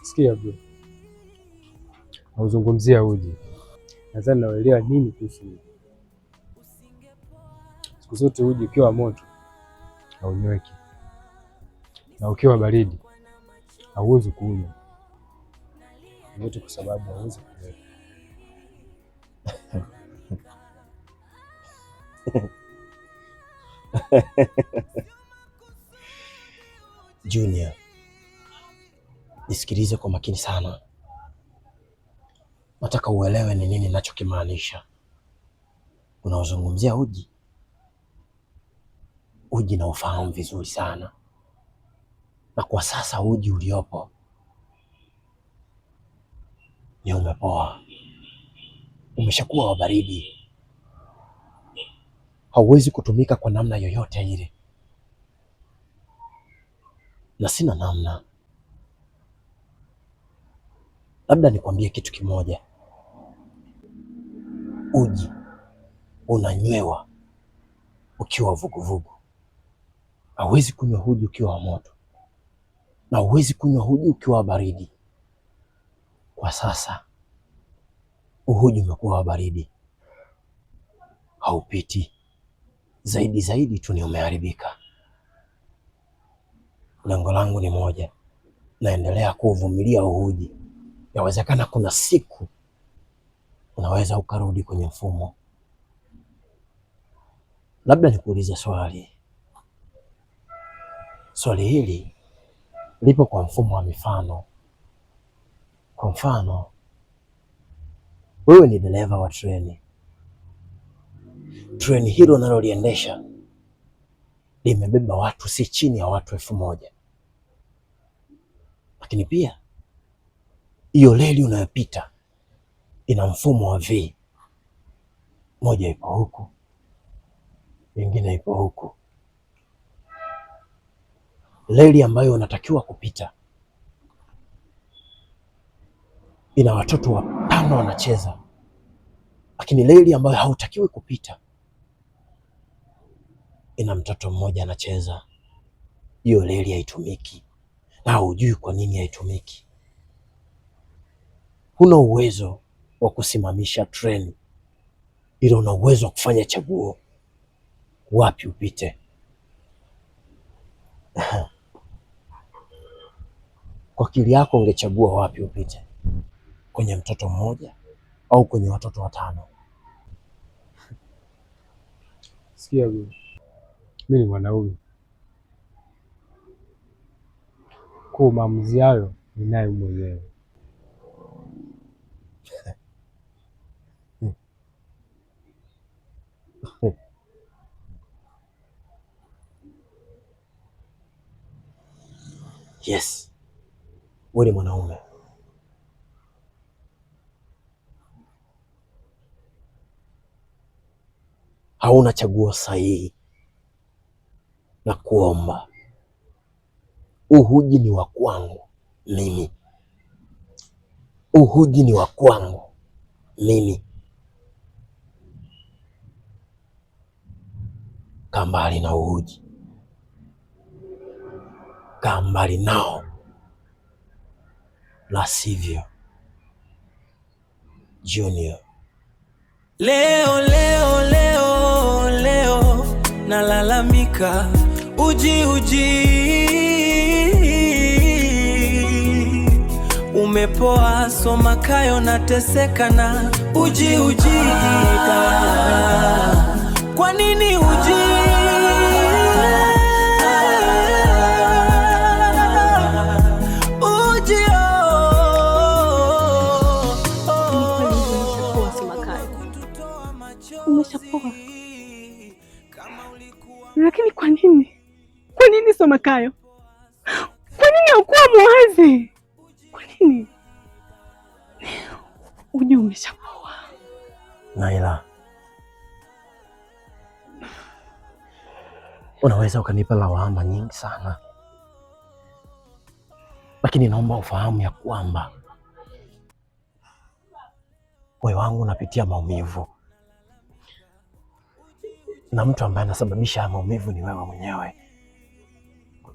Sikia bro, nauzungumzia uji, nadhani nauelewa nini kuhusu uji. Siku zote uji ukiwa moto haunyweki, na ukiwa baridi hauwezi kunywa yote, kwa sababu hauwezi kunyweka. Junior, nisikilize kwa makini sana. Nataka uelewe ni nini ninachokimaanisha. Unaozungumzia uji, uji na ufahamu vizuri sana, na kwa sasa uji uliopo ni umepoa, umeshakuwa wa baridi, hauwezi kutumika kwa namna yoyote ile, na sina namna. Labda nikwambie kitu kimoja, uji unanywewa ukiwa vuguvugu. Hauwezi kunywa uji ukiwa wa moto, na huwezi kunywa uji ukiwa wa baridi. Kwa sasa uji umekuwa wa baridi, haupiti zaidi zaidi tu ni umeharibika. Lengo langu ni moja, naendelea kuuvumilia uji. Yawezekana kuna siku unaweza ukarudi kwenye mfumo. Labda nikuulize swali. Swali hili lipo kwa mfumo wa mifano. Kwa mfano, wewe ni dereva wa treni. Treni hilo unaloliendesha limebeba watu si chini ya watu 1000, lakini pia hiyo reli unayopita ina mfumo wa V, moja ipo huku, nyingine ipo huku. Reli ambayo unatakiwa kupita ina watoto watano wanacheza, lakini reli ambayo hautakiwi kupita ina mtoto mmoja anacheza. Hiyo reli haitumiki na hujui kwa nini haitumiki. Huna uwezo wa kusimamisha treni, ila una uwezo wa kufanya chaguo wapi upite. Kwa akili yako ungechagua wapi upite, kwenye mtoto mmoja au kwenye watoto watano? Sikia bro, mimi ni mwanaume, kwa maamuzi hayo ninayo mwenyewe. Yes, wewe ni mwanaume. Hauna chaguo sahihi, na kuomba uhuji ni wa kwangu mimi, uhuji ni wa kwangu mimi. Kaa mbali na uhuji, kaa mbali nao, la sivyo Junior. Leo leo leo leo nalalamika, uji uji umepoa, soma kayo nateseka na uji uji. Kwa nini uji? Uji oh, Ni kweli umeshapoa Somakayo, umeshapoa. Lakini kwa nini? Kwa nini Somakayo? Kwa nini haukuwa muwazi? Kwa nini? Uji umeshapoa. Naila, unaweza ukanipa lawama nyingi sana, lakini naomba ufahamu ya kwamba moyo wangu unapitia maumivu, na mtu ambaye anasababisha haya maumivu ni wewe mwenyewe.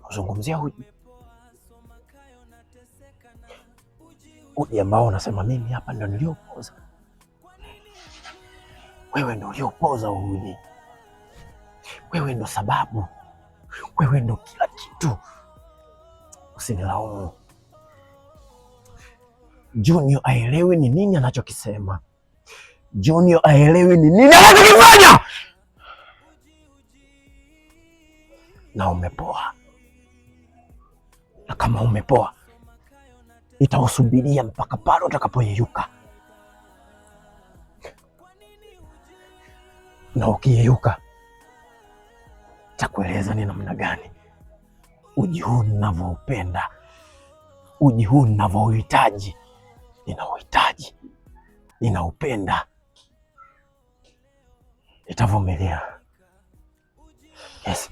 Unazungumzia uji. Uji ambao unasema mimi hapa ndo niliopoza. Wewe ndo uliopoza uji. Wewe ndo sababu. Wewe ndo kila kitu. Usinilaumu. Junior aelewi ni nini anachokisema. Junior aelewi ni nini anachokifanya. Na umepoa. Na kama umepoa, nitausubiria mpaka pale utakapoyeyuka. Na ukiyeyuka, takueleza ni namna gani uji huu ninavyoupenda, uji huu ninavyouhitaji. Ninauhitaji, ninaupenda, nitavumilia. Yes.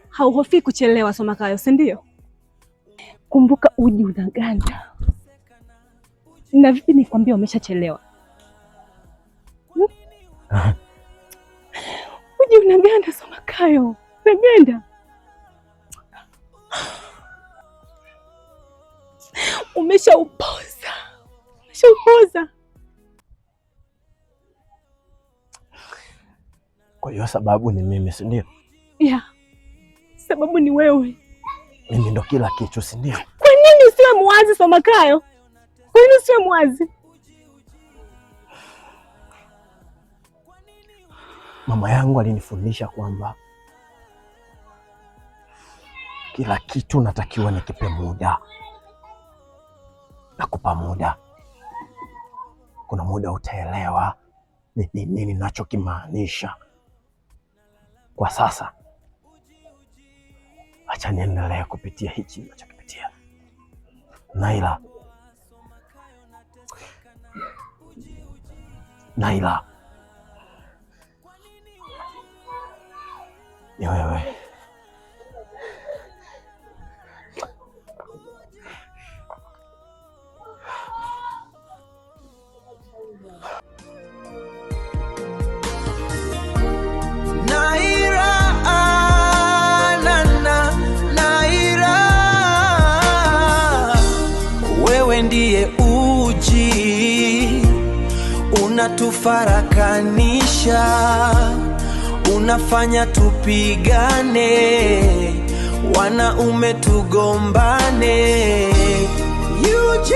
Hauhofii kuchelewa Somakayo, si ndio? Kumbuka uji unaganda. Na vipi nikwambia umeshachelewa? Hmm? Uji unaganda Somakayo, unaganda. Umeshaupoza, umeshaupoza. Kwa hiyo sababu ni mimi, si ndio? Yeah, sababu ni wewe. Mimi ndo kila kitu, si ndio? Kwa nini usiwe muwazi Somakayo? Kwa nini usiwe muwazi? Mama yangu alinifundisha kwamba kila kitu natakiwa nikipe muda. Nakupa muda, kuna muda utaelewa ni nini ninachokimaanisha. Kwa sasa acha niendelee kupitia hichi ninachokipitia. Naila, Naila, ni wewe. Naira, na, Naira, wewe ndiye uji unatufarakanisha, unafanya tupigane, wanaume tugombane. Uji,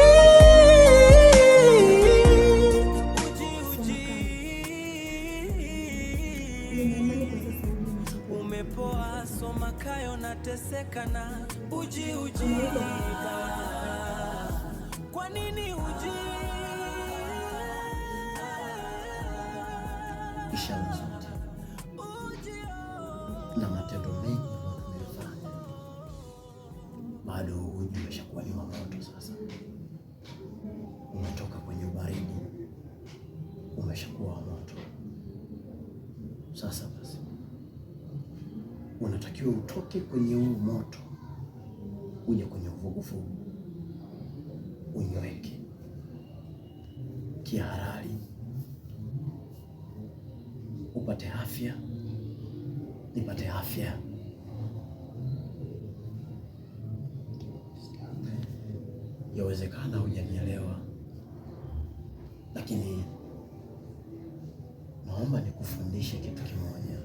umepoa Somakayo, nateseka na uji uji. Kwa nini uji? Ishara zote na matendo mengi ambayo tumeyafanya, bado uji umeshakuwa ni wa moto. Sasa umetoka kwenye ubaridi, umeshakuwa wa moto. Sasa basi, unatakiwa utoke kwenye huu moto uje kwenye uvuguvugu, unyweke kihalali, upate afya, nipate afya. Yawezekana hujanielewa, lakini naomba nikufundishe kitu kimoja.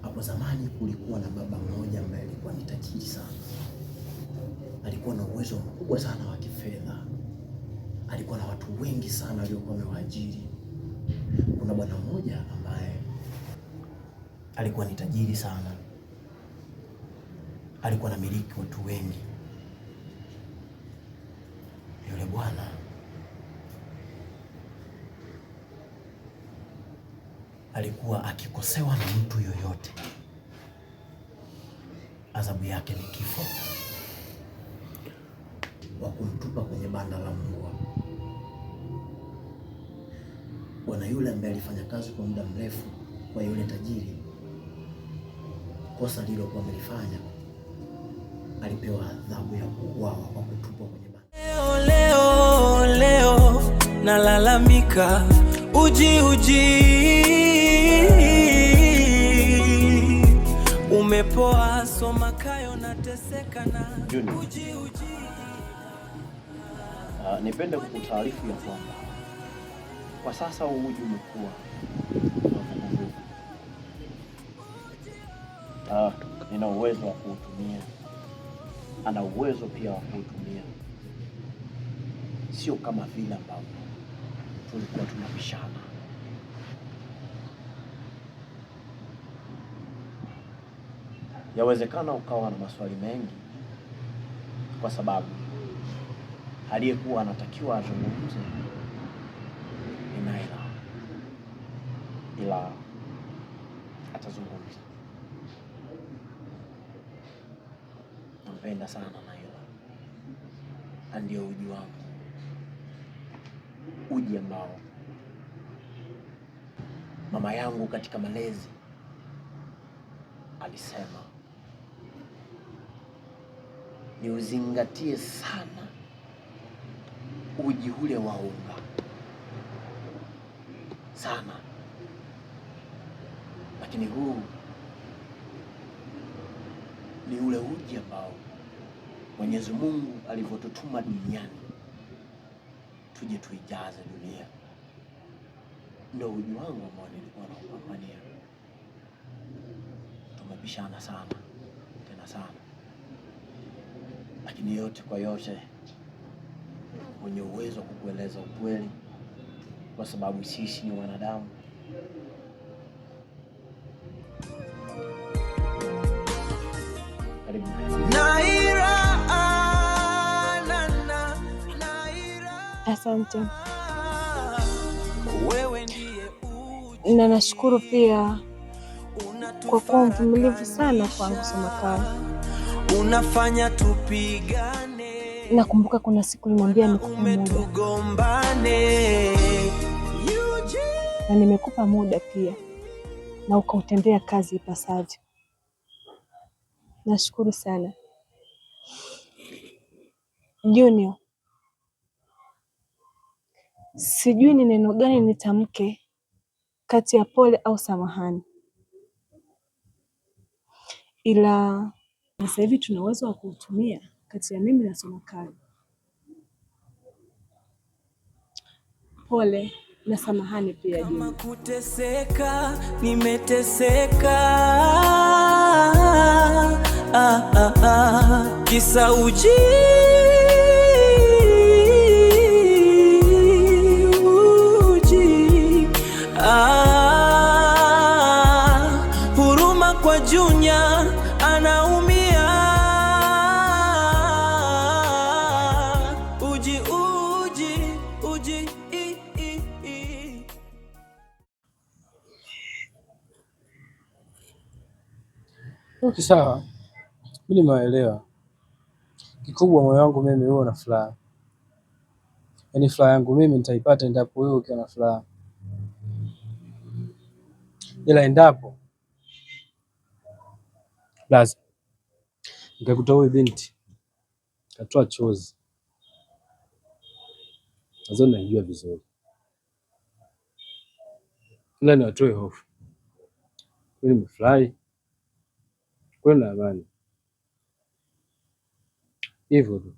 Hapo zamani kulikuwa na baba mmoja ambaye alikuwa ni tajiri sana, alikuwa na uwezo mkubwa sana wa kifedha, alikuwa na watu wengi sana waliokuwa wamewaajiri. Kuna bwana mmoja ambaye alikuwa ni tajiri sana, alikuwa anamiliki watu wengi. Yule bwana alikuwa akikosewa na mtu yoyote, adhabu yake ni kifo, wa kumtupa kwenye banda la mbwa. Bwana yule ambaye alifanya kazi kwa muda mrefu kwa yule tajiri, kosa lililokuwa amelifanya, alipewa adhabu ya kuuawa kwa kutupwa kwenye banda. Leo, leo, leo nalalamika uji uji, umepoa Somakayo, nateseka. Junior, nipende kukutaarifu ya kwamba kwa sasa huu uji umekuwa wa vuguvugu. Nina uwezo wa kuutumia, ana uwezo pia wa kuutumia, sio kama vile ambavyo tulikuwa tunapishana. Yawezekana ukawa na maswali mengi, kwa sababu aliyekuwa anatakiwa azungumze ni Naila, ila atazungumza. Nampenda sana Naila, na ndio uji wangu, uji ambao mama yangu katika malezi alisema niuzingatie sana uji ule wa unga sana, lakini huu ni ule uji ambao Mwenyezi Mungu alivyotutuma duniani tuje tuijaze dunia. Ndio uji wangu ambao nilikuwa naupambania. Tumepishana sana tena sana, lakini yote kwa yote, mwenye uwezo wa kukueleza ukweli, kwa sababu sisi ni wanadamu. Karibu. Naira, na, na, Naira. Asante Wewe ndiye uji na nashukuru pia kwa kuwa mvumilivu sana kwangu Somakayo. Unafanya tupigane, Nakumbuka kuna siku uliniambia nikupe muda umetugombane. na nimekupa muda pia na ukautendea kazi ipasavyo. Nashukuru sana Junior. Sijui ni neno gani nitamke kati ya pole au samahani, ila sasa hivi tuna uwezo wa kuutumia kati ya mimi na Somakayo. Pole na samahani pia Kama Junior. kuteseka, nimeteseka. Ah, ah, ah. Kisa uji uji. Ah, huruma kwa Junior anaumia. Uji uji uji i, i, i. Okay, sawa, mimi nimewaelewa. Kikubwa moyo wangu mimi huo na furaha, yaani furaha yangu mimi nitaipata endapo wewe ukiwa na furaha, ila endapo lazima nikakuta huyu binti katoa chozi, nadhani naijua vizuri, ila niwatoe hofu. Mimi nimefurahi kweli na amani, hivyo tu.